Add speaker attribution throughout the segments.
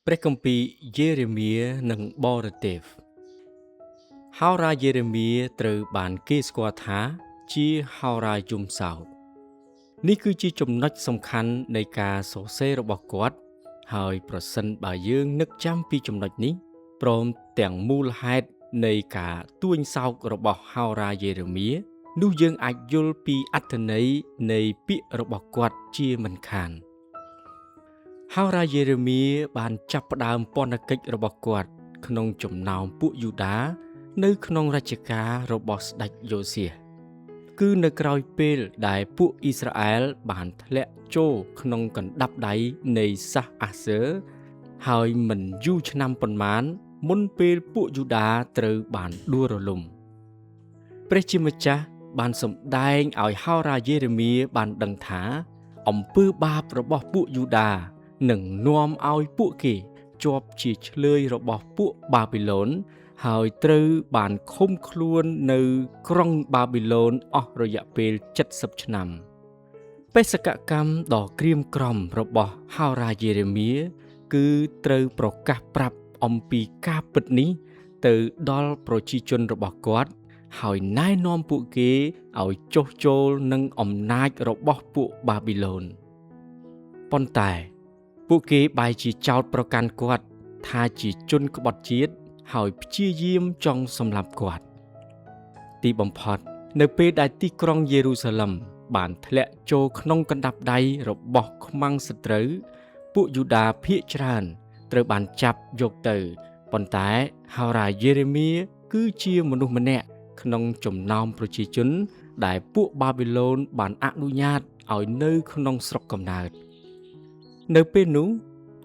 Speaker 1: ព្រះគម្ពីរយេរេមៀនិងបរទេវហោរាយេរេមៀត្រូវបានគេស្គាល់ថាជាហោរាយំសោកនេះគឺជាចំណុចសំខាន់នៃការសរសេររបស់គាត់ហើយប្រសិនបើយើងនឹកចាំពីចំណុចនេះព្រមទាំងមូលហេតុនៃការទួញសោករបស់ហោរាយេរេមៀនោះយើងអាចយល់ពីអត្ថន័យនៃពាក្យរបស់គាត់ជាមិនខានហោរាយេរេមៀបានចាប់ផ្ដើមពន្ធកិច្ចរបស់គាត់ក្នុងចំណោមពួកយូដានៅក្នុងរជ្ជកាលរបស់ស្ដេចយ៉ូសៀសគឺនៅក្រោយពេលដែលពួកអ៊ីស្រាអែលបានធ្លាក់ចូលក្នុងកណ្ដាប់ដៃនៃសាសអាសឺហើយមិនយូរឆ្នាំប៉ុន្មានមុនពេលពួកយូដាត្រូវបានដួលរលំព្រះជាម្ចាស់បានសម្ដែងឲ្យហោរាយេរេមៀបានដឹងថាអំពើបាបរបស់ពួកយូដានឹងនាំឲ្យពួកគេជាប់ជាឈ្លើយរបស់ពួកបាប៊ីឡូនហើយត្រូវបានឃុំខ្លួននៅក្រុងបាប៊ីឡូនអស់រយៈពេល70ឆ្នាំបេសកកម្មដ៏ក្រៀមក្រំរបស់ហោរាយេរេមៀគឺត្រូវប្រកាសប្រាប់អំពីការពិតនេះទៅដល់ប្រជាជនរបស់គាត់ហើយណែនាំពួកគេឲ្យចុះចូលនឹងអំណាចរបស់ពួកបាប៊ីឡូនប៉ុន្តែពួកគេបែរជាចោទប្រកាន់គាត់ថាជាជនក្បត់ជាតិហើយព្យាយាមចង់សម្លាប់គាត់ទីបំផុតនៅពេលដែលទីក្រុងយេរូសាឡឹមបានធ្លាក់ចូលក្នុងកណ្ដាប់ដៃរបស់ខ្មាំងសត្រូវពួកយូដាភាគច្រើនត្រូវបានចាប់យកទៅប៉ុន្តែហោរាយេរេមៀគឺជាមនុស្សម្នាក់ក្នុងចំណោមប្រជាជនដែលពួកបាប៊ីឡូនបានអនុញ្ញាតឲ្យនៅក្នុងស្រុកកំណើតនៅពេលនោះ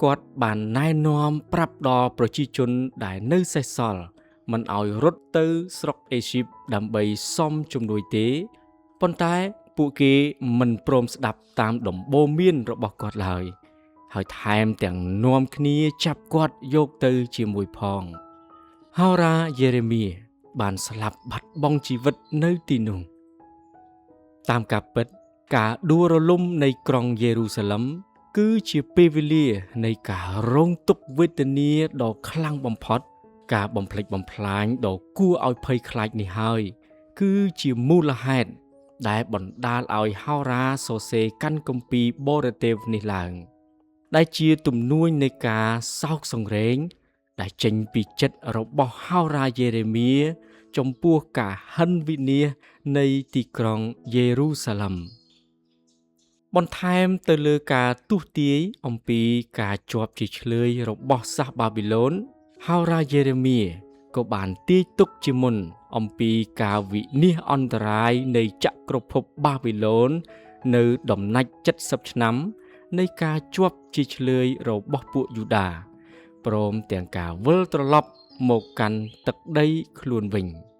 Speaker 1: គាត់បានណែនាំប្រាប់ដល់ប្រជាជនដែលនៅសេសសល់មិនឲ្យរត់ទៅស្រុកអេស៊ីបដើម្បីសុំជំនួយទេប៉ុន្តែពួកគេមិនព្រមស្ដាប់តាមដំបូន្មានរបស់គាត់ឡើយហើយថែមទាំងនាំគ្នាចាប់គាត់យកទៅជាមួយផងហោរាយេរេមៀបានស្លាប់បាត់បង់ជីវិតនៅទីនោះតាមការពិតការដួលរលំនៃក្រុងយេរូសាឡឹមគឺជាពេលវេលានៃការរងទុក្ខវេទនាដ៏ខ្លាំងបំផុតការបំផ្លិចបំផ្លាញដ៏គួរឲ្យភ័យខ្លាចនេះហើយគឺជាមូលហេតុដែលបណ្ដាលឲ្យហោរាសរសេរកាន់គម្ពីរបរទេវនេះឡើងដែលជាទំនួញនៃការសោកសង្រេងដែលចេញពីចិត្តរបស់ហោរាយេរេមៀចំពោះការហិនវិនាសនៃទីក្រុងយេរូសាឡឹមបន្ថែមទៅលើការទស្សន៍ទាយអំពីការជាប់ជាឈ្លើយរបស់សាសបាប៊ីឡូនហោរាយេរេមៀក៏បានទាយទុកជាមុនអំពីការវិនាសអន្តរាយនៃចក្រភពបាប៊ីឡូននៅដំណាច់70ឆ្នាំនៃការជាប់ជាឈ្លើយរបស់ពួកយូដាព្រមទាំងការវិលត្រឡប់មកកាន់ទឹកដីខ្លួនវិញ។